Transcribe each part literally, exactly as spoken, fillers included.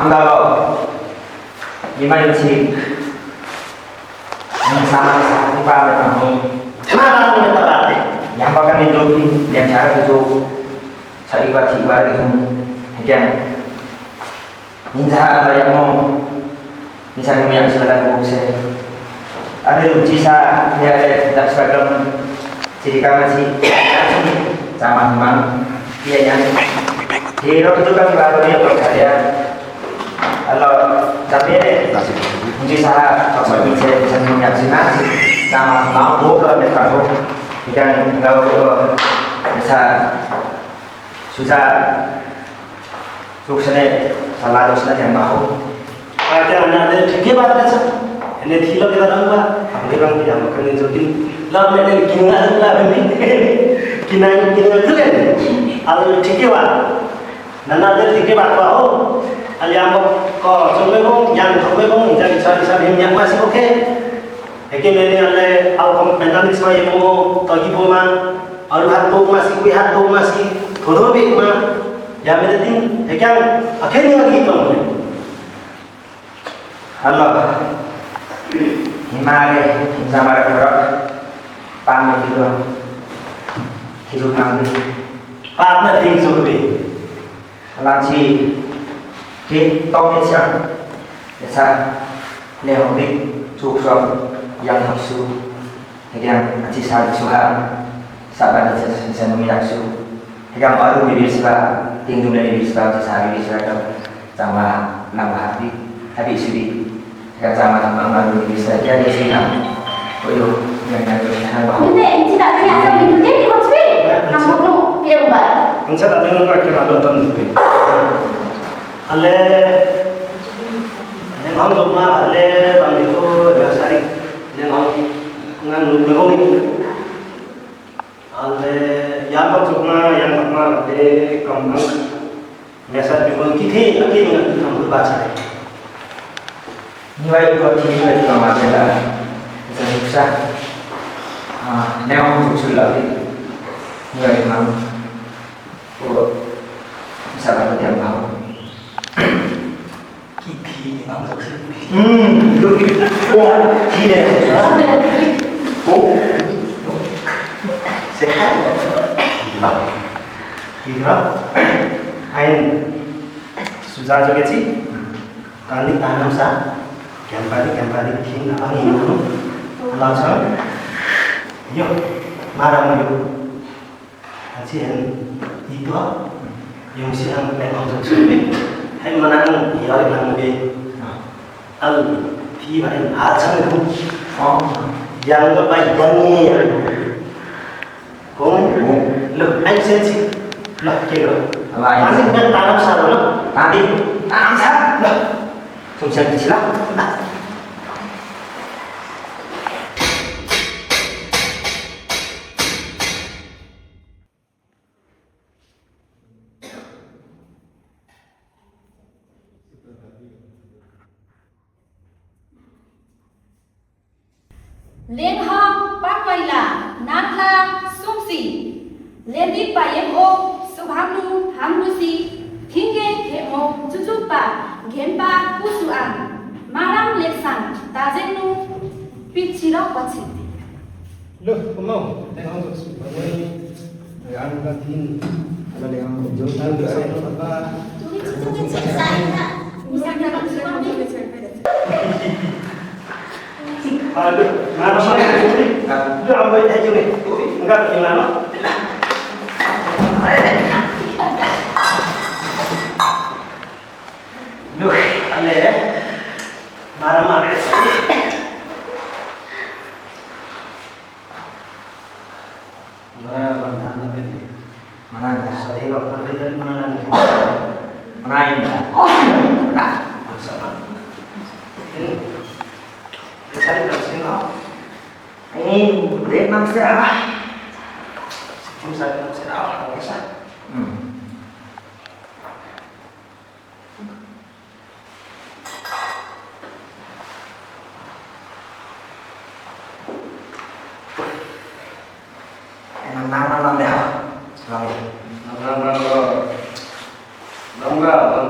Angga lo, ima yuchi, ini sama sa, ini pa me tamu. Kenapa kamu minta batik? Yang bakal itu, yang cara itu, sa ibar, sa ibar itu, hekeng. Minta apa yang mau? Minta yang mau yang sudah aku bisa. Ada lucu sa, ya ada tak sebagam. Jadi kamu sih, sama teman, iya ya. Di rok itu kan baru dia percaya. Kalau tapi ini saha, maksudnya saya bisa menyaksikan sama mau kalau ada tahu. Kita nggak bisa susah. Suksene salado sene yang mau. Ate ana de thike bat sa. Ene thilo ke dang ba. Amne bang dia makan ni jokin. La me ne kinga la ni. Kinai kinga tu kan. Al thike bat. Nana de thike bat ba ho. Al yang ko so me bong, yang so me bong, yang sa sa yang masih oke. Eke mene ale alkom pendanik swa yemo togi boma, alu hat bo masi, kui hat bo masi, todo be ma, ya mene tin, eke ang, ake ni agi to mene. Halo, himare, himsamare koro, pamit dulu, hidup nanti. Partner thing so be. Lanchi, ki tong ni siang. Yasa, ne hong bi, chuk suang, yang hap su. Hegeng, achi sa suha, saban ni sa sa nung yak su. Hegeng, aru ni bi siba, ting dung ni bi siba, achi sa bi siba, kam, sama, nang habi, habi su bi. Kata mata mama dulu bisa jadi sih, nah. Waduh, yang nyari sana, Bang. Bunda, ini tidak punya asal itu jadi konspi. Kamu tuh tidak ubah. Enggak ada yang nggak kira ada tonton. Ale, ne bang dok ma, ale, bang itu, ya, sari. Ne bang, ngan lu bang itu. Ale, ya, bang dok ma, ya, bang ma, ale, kamu. Mesa bi kon kiti, aki ni ngan kamu baca. Ni wai ko ti ni wai ko ma bela. Bisa bisa. Ah, ne om susul lagi. Ni wai ko. Ko. Bisa dapat yang mau. Kiti ni om susul. Hmm. Oh, tidak. Oh. Sehat. Kira. Ain. Suza juga sih. Tani tanam sa, kempali, kempali, king, apa ni, anu, langsung, yo, marah, yo. Ansi hen, itu, yung siyang, eh, ang susubi, hen, manang, yari, nang, be, al, tiba, hen, hat, sang, itu. Oh. Yang, apa, yang, ni, yang. Kung, loh, ai sensi. Loh, kilo. Apa ini? Tadi kan tanam sa, loh. Tadi tanam sa. Loh. Sumsel di sila. Lenghang pangwaila nangla sumsi. Lendik payem o subhanglu hanglusi. Thingge khemo chuchukpa genpa kusuan. Maram lesan tajennu pichirok pachi. Loh, kumau, lenghang sumsi. Lenghang ka tin. Ala lenghang jauh tahu sa. Aduh, mana mana? Lu ambil aja nih. Enggak gimana? Duh, ale. Mana mana? Mana mana? Mana mana? Sorry, lo pergi dari mana mana? Mana ini? Nah, sama. Ini. Cari dari sini, no? Ini, dia enam searah. Cuma satu enam searah, nggak usah. Hmm. Enam, enam, enam, ya. Selamat. Enam, enam, enam, enam. Enam, enam, enam.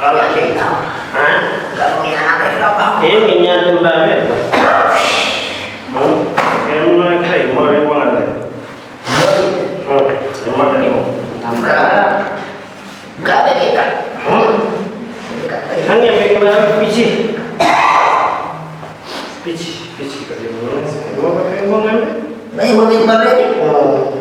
Ala ki. Ha? Ini ngiyan tembaga. Hmm? Ini mau kayak mau ribuan. Hmm, ini mau kayak mau. Tambah. Enggak ada kita. Hmm? Kan yang bikin baru pici. Pici, pici kali ini. Mau pakai mau ngambil? Nah, ini mau bikin baru ini. Oh.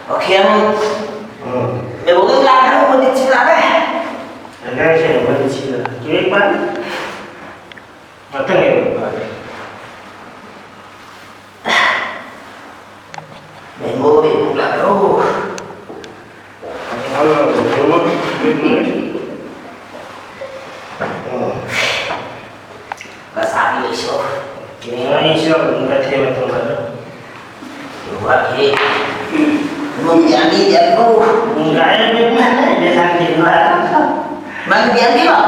Oke, yang. Hmm. Me bukit lah, aku mau dicila deh. Ada sih, mau dicila. Kiri, pan? Matang ya, Pak? Me bukit lah, oh. Kalau, kalau, oh. Basari iso. Kini iso, enggak tema tunggal. Dua, kiri. Mau jadi, jadi, oh. Enggak, ini mana? Dia sakit, Pak. Mana dia, Pak?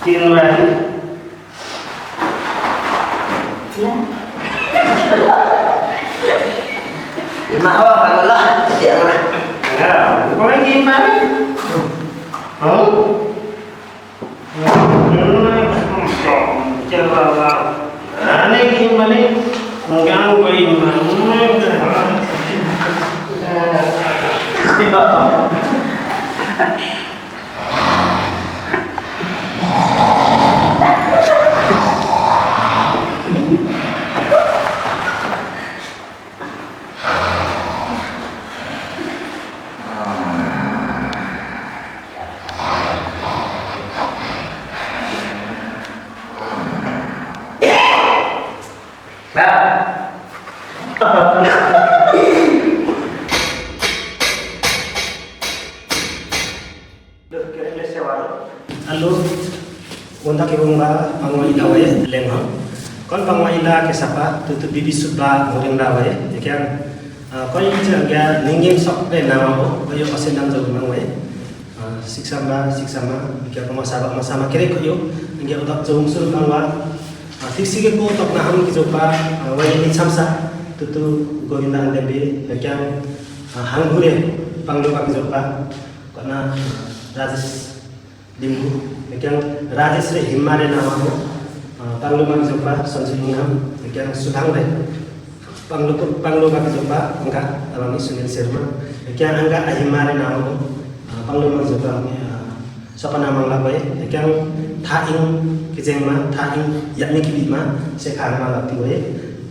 Kini, Pak. Ya. Mau apa, kalau lah? Tidak, Pak. Ya, bukan lagi, Pak. Hah? Duh, kere-kere sewa. Alo, wonta kebong ba, Pangwa Ila waye, leng ha. Kon Pangwa Ila ke sapa, tutu bibi suba, muring la waye, ya kya, ah, kon ini cila kya, ninggem sok le nama ho, koyo osen dam jauh mang waye. Ah, siksamba, siksama, kya koma saba, ma sama kere koyo, kya odak jauh sur Pangwa. Ah, fiksi ke ko tok na ham ki jopa, ah, waye ni chamsa, tutu Govinda Hande be, ya kya, ah, hang hure, Panglo ba ki jopa. Kona Rajesh Limbu, ya kya Rajesh re himma re nama ho, ah, Panglo mang jopa, Sanju Ingham, ya kya Sudhang re, Panglo, Panglo mang jopa, angga, abang ni Sunil Sharma, ya kya angga ahimma re nama ho, ah, Panglo mang jopa, ah, Sopana Mangla bai, ya kya tha ing kijeng ma, tha ing yami kibi ma, se kha ma la ti bai.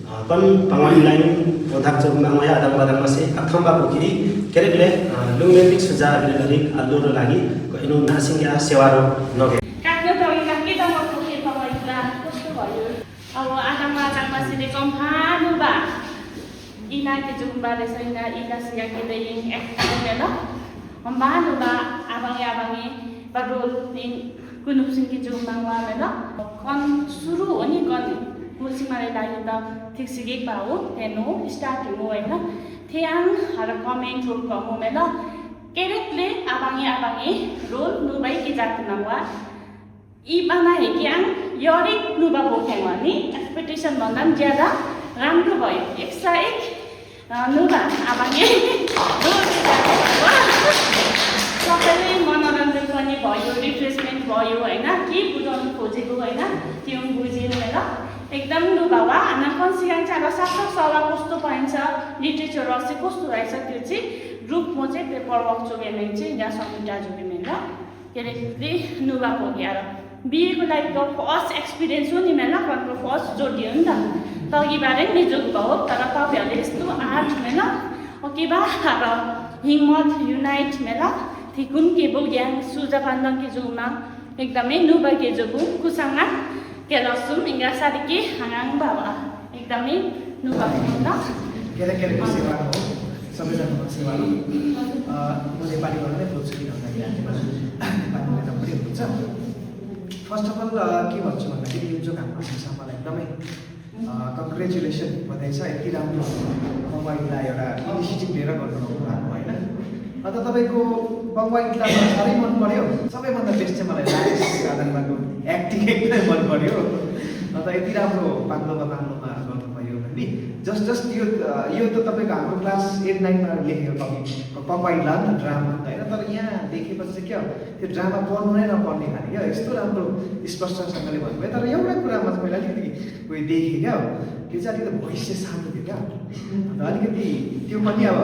Ah, kon Pangwa Ila in, o dak jok ma ngoya adang badang masi, akham ba buki, kerek le, ah, lungmetik suja abile lari, alur lagi, ko inu nasing ya sewaro noge. Kakne tawin kakita mo buki Pangwa Ila, kustu wayu. Awo adang badang masi de kom hanu ba. Ina kijumba de sa ina, ina siya kita ing ek melo. Mambano ba abangi abangi, barul ning kunup sing kijumba wa melo. Kon suru oni kon musi mare lagi ta thik sigi pau, tenu start mo ena. Thiang hara comment rul ko mo melo. Kerek le abangi abangi rul nu bai kijak nangwa. Ibana he kiang yorik nuba bo kengwa ni expectation mondan jada ram du boy. Eksa ek, ah, nuba abangi. Totally monoranjan pani boyu, refreshment boyu, hai na? Ki budon khoji bo, hai na? Tiung buji melo. Ekdam nuba wa, ana kon siang chalo sab sab sawa kustu painsa, literature rosi kustu raisa tiuchi, group moje paperwork choge menchi, ya somita choge melo. Kere di nuba ko gi aro. Bi ko lai ko first experience ni mela kon ko first jodi unda. To gi bare ni jog bao tara pa pele stu art mela. Oke ba aro hingmot unite mela. Tikun ke bo yang suja pandang ke juma. Ekdam e nuba ke jogu kusanga. Kelo sum inga sadiki hangang bawa. Ekdam e nuba ke juma. Kere kere ko sewa ko. Sabe jano ko sewa ko. Ah, mujhe pani ko किन भन्दाखेरि नेपालीमा एकदम पनि हुन्छ। First of all, के भन्छु भन्दाखेरि यो चाहिँ हाम्रो भाषामा एकदमै कङ्ग्रेचुलेसन, बधाई छ। यति राम्रो बङ्गवा इतला एउटा इनिसिएटिभ लिएर गर्नुभएको, होइन? अन्त तपाईँको बङ्गवा इतला मलाई साह्रै मन पर्यो। सबैभन्दा बेस्ट चाहिँ मलाई राजेश साधनबाको एक्टिङ एकदमै मन पर्यो। अन्त यति राम्रो पाङ्लोमा पाङ्लोमा गर्नुभयो नि। जस्ट जस्ट यो यो त तपाईँको हाम्रो क्लास एट नाइनमा लेखेको कवि, बङ्गवा इतला ड्रामा, होइन? तर यहाँ देखेपछि चाहिँ क्या, त्यो ड्रामा पढ्नु नै नपर्ने खाले क्या, यस्तो राम्रो स्पष्टसँगले भन्नुभयो। तर एउटा कुरामा चाहिँ मैले अलिकति उयो देखेँ क्या, त्यो चाहिँ अलिकति भोइस चाहिँ सानो थियो क्या। अन्त अलिकति त्यो पनि अब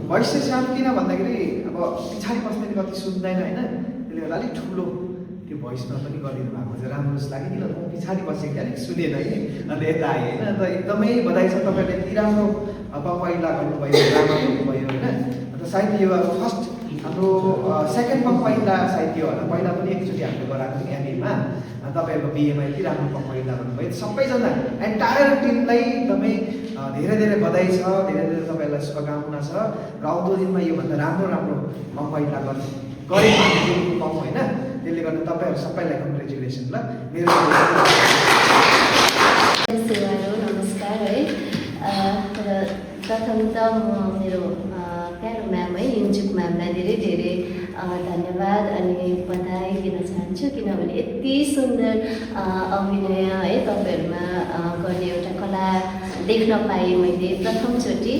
भोइस चाहिँ सानो किन भन्दाखेरि अब पछाडि बस्दाखेरि कति सुन्दैन, होइन? त्यसले गर्दा अलिक ठुलो त्यो भोइसमा पनि गरिदिनु भएको चाहिँ राम्रो जस्तो लाग्यो। किन म पछाडि बसेको थिएँ, अलिक सुनेन है, अन्त यता आएँ, होइन? अन्त एकदमै बधाई छ, तपाईँले यति राम्रो बङ्गवा इतला गर्नुभयो, ड्रामा गर्नुभयो, होइन? अन्त सायद यो अब फर्स्ट हाम्रो सेकेन्ड बङ्गवा इतला सायद यो होला। पहिला पनि एकचोटि हामीले गराएको थियौँ एमएमा, तपाईँहरूको बिएमा यति राम्रो बङ्गवा इतला गर्नुभयो। सबैजना एन्टायर टिमलाई एकदमै धेरै धेरै बधाई छ, धेरै धेरै तपाईँहरूलाई शुभकामना छ र आउँदो दिनमा योभन्दा राम्रो राम्रो बङ्गवा इतला गर्नु गरे पाउँ, होइन? त्यसले गर्दा तपाईँहरू सबैलाई कङ्ग्रेचुलेसन ल। मेरो सेवाहरू नमस्कार है। र प्रथम त म मेरो प्यारो म्याम है, युन्चुक म्यामलाई धेरै धेरै धन्यवाद अनि बधाई दिन चाहन्छु, किनभने यति सुन्दर अभिनय है, तपाईँहरूमा गर्ने एउटा कला देख्न पाएँ मैले प्रथमचोटि।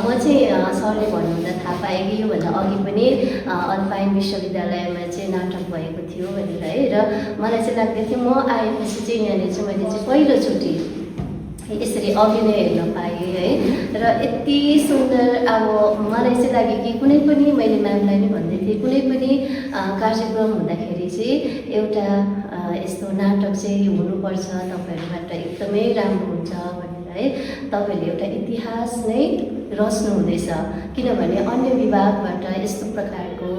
म चाहिँ सरले भन्नुहुँदा थाहा पाएँ कि योभन्दा अघि पनि अल्पाइन विश्वविद्यालयमा चाहिँ नाटक भएको थियो भनेर है। र मलाई चाहिँ लाग्दै थियो, म आएपछि चाहिँ यहाँनिर चाहिँ मैले चाहिँ पहिलोचोटि यसरी अभिनय हेर्न पाएँ है। र यति सुन्दर, अब मलाई चाहिँ लाग्यो कि कुनै पनि, मैले म्यामलाई नि भन्दै थिएँ, कुनै पनि कार्यक्रम हुँदाखेरि चाहिँ एउटा यस्तो नाटक चाहिँ हुनुपर्छ, तपाईँहरूबाट एकदमै राम्रो हुन्छ भनेर है। तपाईँहरूले एउटा इतिहास नै रच्नु हुँदैछ, किनभने अन्य विभागबाट यस्तो प्रकारको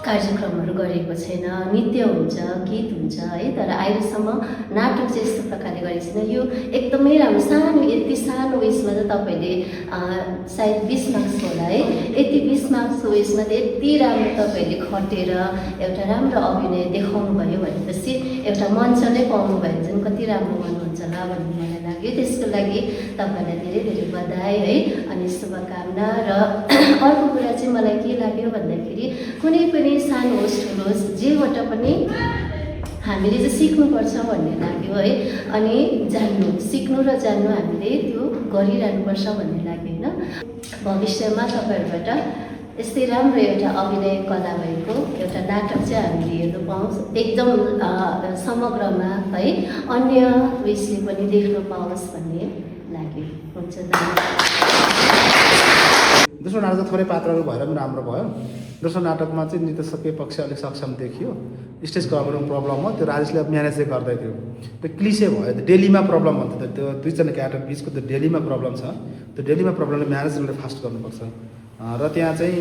कार्यक्रमहरू गरेको छैन। नृत्य हुन्छ, गीत हुन्छ है, तर अहिलेसम्म नाटक चाहिँ यस्तो प्रकारले गरेको छैन। यो एकदमै राम्रो, सानो, यति सानो उयसमा चाहिँ तपाईँले सायद बिस मार्क्स होला है, यति बिस मार्क्सको उयसमा त यति राम्रो तपाईँहरूले खटेर एउटा राम्रो अभिनय देखाउनुभयो भनेपछि एउटा मञ्च नै पाउनुभयो भने चाहिँ कति राम्रो गर्नुहुन्छ होला भन्ने मलाई लाग्यो। त्यसको लागि तपाईँलाई धेरै धेरै बधाई है अनि शुभकामना। र अर्को कुरा चाहिँ मलाई के लाग्यो भन्दाखेरि कुनै पनि सानो होस् ठुलो होस्, जेबाट पनि हामीले चाहिँ सिक्नुपर्छ भन्ने लाग्यो है। अनि जान्नु, सिक्नु र जान्नु हामीले त्यो गरिरहनुपर्छ भन्ने लाग्यो, होइन? भविष्यमा तपाईँहरूबाट यस्तै राम्रो एउटा अभिनय कला भएको एउटा नाटक चाहिँ हामीले हेर्न पाओस्, एकदम समग्रमा है, अन्य उयसले पनि देख्न पाओस् भन्ने लाग्यो। हुन्छ, धन्यवाद। दोस्रो नाटक त थोरै पात्रहरू भएर पनि राम्रो भयो। दोस्रो नाटकमा चाहिँ निर्देशकीय पक्ष अलिक सक्षम देखियो। स्टेज कभरमा प्रब्लम हो, त्यो राजेशले अब म्यानेज चाहिँ गर्दै थियो। त्यो क्लिसे भयो, त्यो डेलीमा प्रब्लम हो नि त, त्यो दुईजना क्यारेक्टर बिचको त्यो डेलीमा प्रब्लम छ। त्यो डेलीमा प्रब्लमले म्यानेज गर्नलाई फास्ट गर्नुपर्छ। र त्यहाँ चाहिँ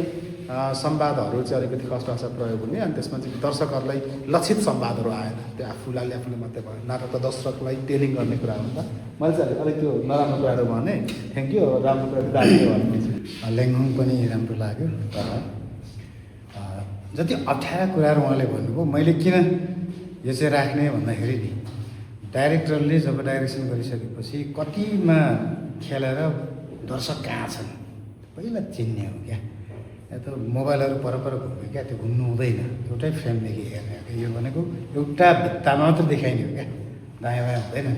संवादहरू चाहिँ अलिकति कस्तो खालको प्रयोग हुने, अनि त्यसमा चाहिँ दर्शकहरूलाई लक्षित संवादहरू आएन। त्यो आफूलाई आफूले मात्रै भयो, नाटक त दर्शकलाई टेलिङ गर्ने कुरा हो नि त। मैले चाहिँ अलिक त्यो नराम्रो कुराहरू भनेँ। Thank you. राम्रो कुरा दाजुले भन्नुहुन्छ। ल्याङहुङ पनि राम्रो लाग्यो, तर जति अप्ठ्यारा कुराहरू उहाँले भन्नुभयो, मैले किन यो चाहिँ राख्ने भन्दाखेरि नि, डाइरेक्टरले जब डाइरेक्सन गरिसकेपछि कतिमा खेलेर दर्शक कहाँ छन् पहिला चिन्ने हो क्या। या त मोबाइलहरू परपर घुम्ने क्या, त्यो घुम्नु हुँदैन, एउटै फ्रेमदेखि हेर्ने हो क्या। यो भनेको एउटा भित्तामा मात्र देखाइने हो क्या, दायाँ बायाँ हुँदैन नि।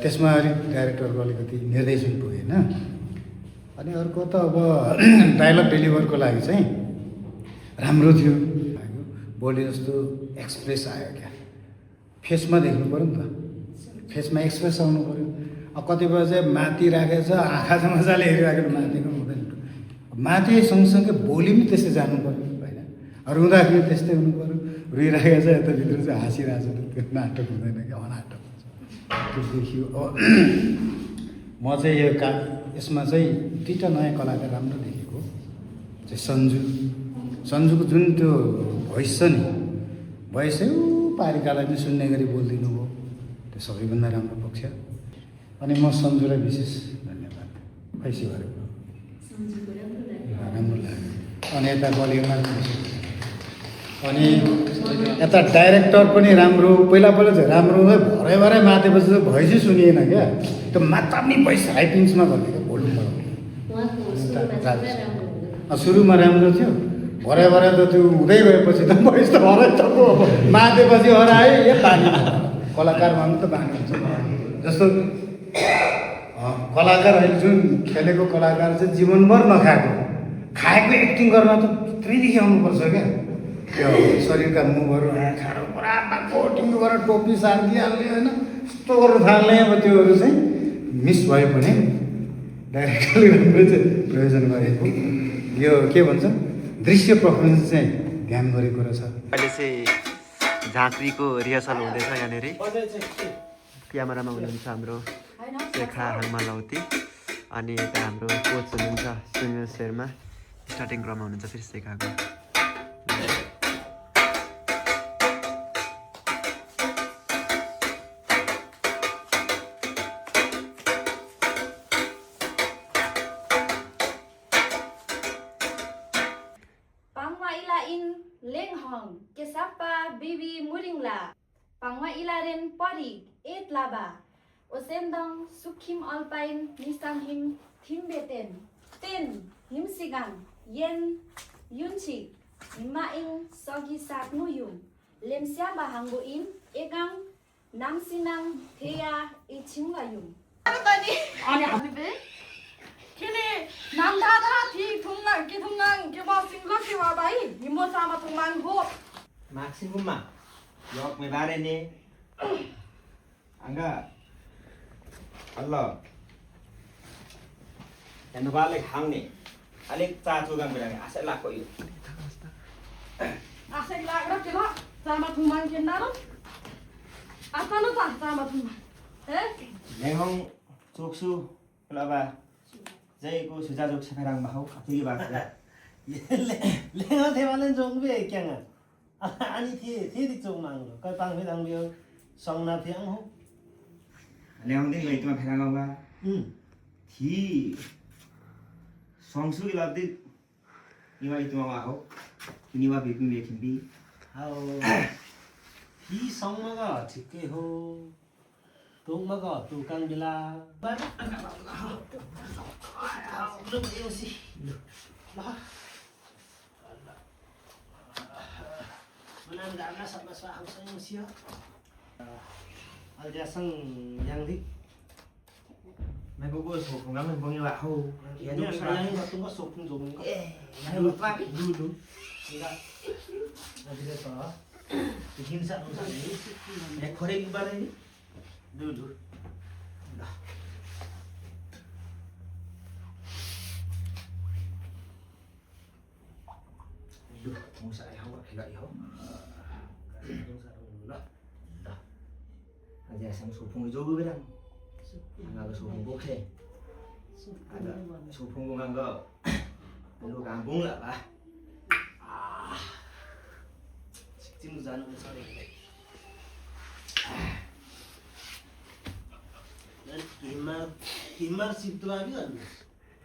त्यसमा अलिक डाइरेक्टरको अलिकति निर्देशन पुगेन। अनि अर्को त अब डायलग डेलिभरको लागि चाहिँ राम्रो थियो, बोले जस्तो एक्सप्रेस आयो क्या। फेसमा देख्नु पऱ्यो नि त, फेसमा एक्सप्रेस आउनु पऱ्यो। अब कतिपय चाहिँ माथि राखेको छ, आँखा चाहिँ मजाले हेरिराखेको, माथि पनि हुँदैन। माथि सँगसँगै बोली पनि त्यस्तै जानु पऱ्यो, होइन? रुँदाखेरि त्यस्तै हुनु पऱ्यो। रुइराखेको छ, यताभित्र चाहिँ हाँसिरहेको छ, त्यो नाटक हुँदैन क्या, अनाटक। त्यो देखियो। अब म चाहिँ यो का यसमा चाहिँ दुईटा नयाँ कलाकार राम्रो देखेको चाहिँ सन्जु। सन्जुको जुन त्यो भोइस छ नि, भोइस चाहिँ ऊ पारिकालाई पनि सुन्ने गरी बोलिदिनु हो, त्यो सबैभन्दा राम्रो पक्ष। अनि म सन्जुलाई विशेष धन्यवाद। खै सिवारे सन्जुको राम्रो लाग्यो। अँ, राम्रो लाग्यो। अनि यता बलिउडमा जान्छ। अनि यता डाइरेक्टर पनि राम्रो, पहिला पहिला चाहिँ राम्रो हो, भरे भरे मातेपछि चाहिँ भोइसै सुनिएन क्या। त्यो मात्रा नि भोइस हाई पिचमा भन्ने क्या, भोल्युम बढाउने। उहाँको सुरुमा सुरुमा चाहिँ राम्रो हुँदैन। अँ, सुरुमा राम्रो थियो, भरे भरे त त्यो हुँदै गएपछि त भोइस त हराइ सक्यो। अब मातेपछि हरायो, यो बानी भयो। कलाकार भन्नु त बानी हुन्छ। जस्तो अँ, कलाकारहरूले जुन खेलेको कलाकार चाहिँ जीवनभर नखाएको, खाएको एक्टिङ गर्न त भित्रैदेखि आउनुपर्छ क्या। त्यो शरीरका मुभहरू, आँखाहरू पुरा बाक्लो टिङ्गो गरेर टोपी सारिदिइहाल्ने, होइन, यस्तो गर्नु थाल्ने। अब त्योहरू चाहिँ मिस भए पनि डाइरेक्टरले राम्रै चाहिँ प्रयोजन गरेको, यो के भन्छ, दृश्य पर्फर्मेन्स चाहिँ ध्यान गरेको रहेछ। अहिले चाहिँ झाँक्रीको रिहर्सल हुँदैछ यहाँनिर। क्यामेरामा हुनुहुन्छ हाम्रो शेखा हाङमा लौती, अनि यता हाम्रो कोच हुनुहुन्छ सुनिल शर्मा, स्टार्टिङ क्रममा हुनुहुन्छ फेरि शेखाको। Pangwa ila in lenghong, kesapa bibi muringla. Pangwa ila ren pori, et laba. Osendong sukhim alpain nisanghim thimbeten. Ten, nimsigang, yen, yunchi, nimaing, sogi sak nuyum. Lemsia bahangbo in, ekang, namsinang, theya, iching layum. Ani, ani be? Kini, namdada, thi thungang, ki thungang, ki ba singlo, ki ba bai, nimo sama thungang ho. Maksing kuma, yok me bare ne. Angga. Allah. Yang balik hang ne. Alik ca tugang bilang, asal lako yu. Asal lak rak kira, sama thungang kenaro. Apa lo ta, sama thungang? Eh? Lenghong chuksu, kelaba. Jai ku suja juk sekarang mahau, apa lagi bak. Lenghong tebalan jong be kya nga? Ani the, the dik jong manglo. Kai pang phe dang bio. Song na phe ang ho. Lenghong dik loi tuma phe dang ba. Hmm. Thi. Song su ilab dik. Iwa itu ma ho. Ini wa bi bi me kin bi. Hao. Hi song ma ga thik ke ho. Tuk ma ga tu kang bila. Ba. Lu yo si. Lu. Lah. Mana ga na sa ma sa ha sa yo si ya. Al jasang yang di. Mai bobo sophung ga mai bongi wa ho. Ya, yang, yang, yang, yang, yang, sophung jong. Eh, yang lupa. Dulu. Enggak. Nanti dia salah. Bikin sa, sa. Ya, korek ibarat ini. Dulu. Dah. Duh, musa ai hawa kila iho. Dah. Aja sang sophung ijo berang. Angga sophung bokhe. Ada sophung ngangga. Lu kampung lah, bah. Ah. Siktim jana, sorry. Dan kima, kima situ abi kan?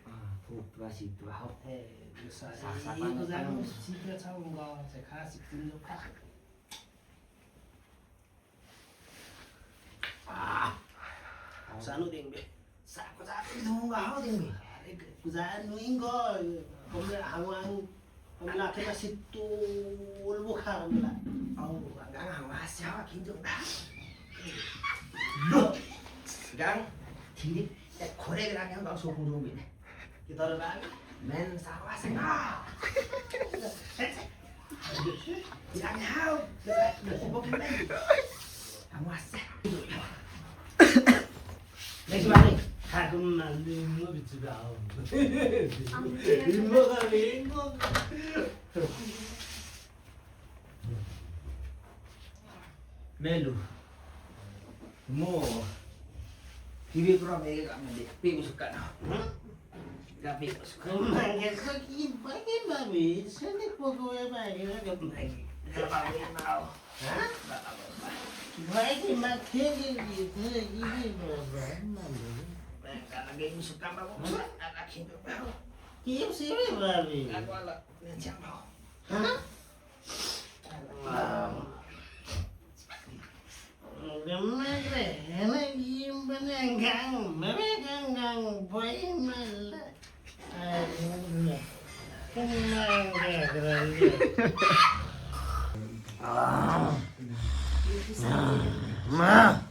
Ah, puk tua situ, ah. Eh, bisa. Sa, sa, ini panas, tuh panas. Sih, dia tahu enggak? Saya kasih tunjuk, ah. Ah. Sanu ding be. Sa, ko sa, ko sa, ko sa, ding be. Are, ko sa, nu ingo. Kombe hawang. Pamela kena situ ulbu kar mela. Au, gang hang wasi hawa kinjo. Duh. Gang, tindi, ya kore gang yang bang sophung dong bine. Kita orang bang, men sawa senga. Yang hau, bukan men. Hang wasi. Next one. Aku malu mau bicara. Imo kali, imo. Melu. Mo. Pibi pura mege ka mende. Pi musuka na. Ka pi musuka. Mangke so ki bagi babi. Sende pogo e bagi ka magi. Ka bagi mau. Ha? Bagi ma kege ki te ki bi baba. Mangke. Ka lagi musuka mau. Ka lagi mau. Iye siwe babi. Ha? Wow. Gemegre, ene gimben gang, meme gang gang, boy mal. Ay, gemegre. Ma.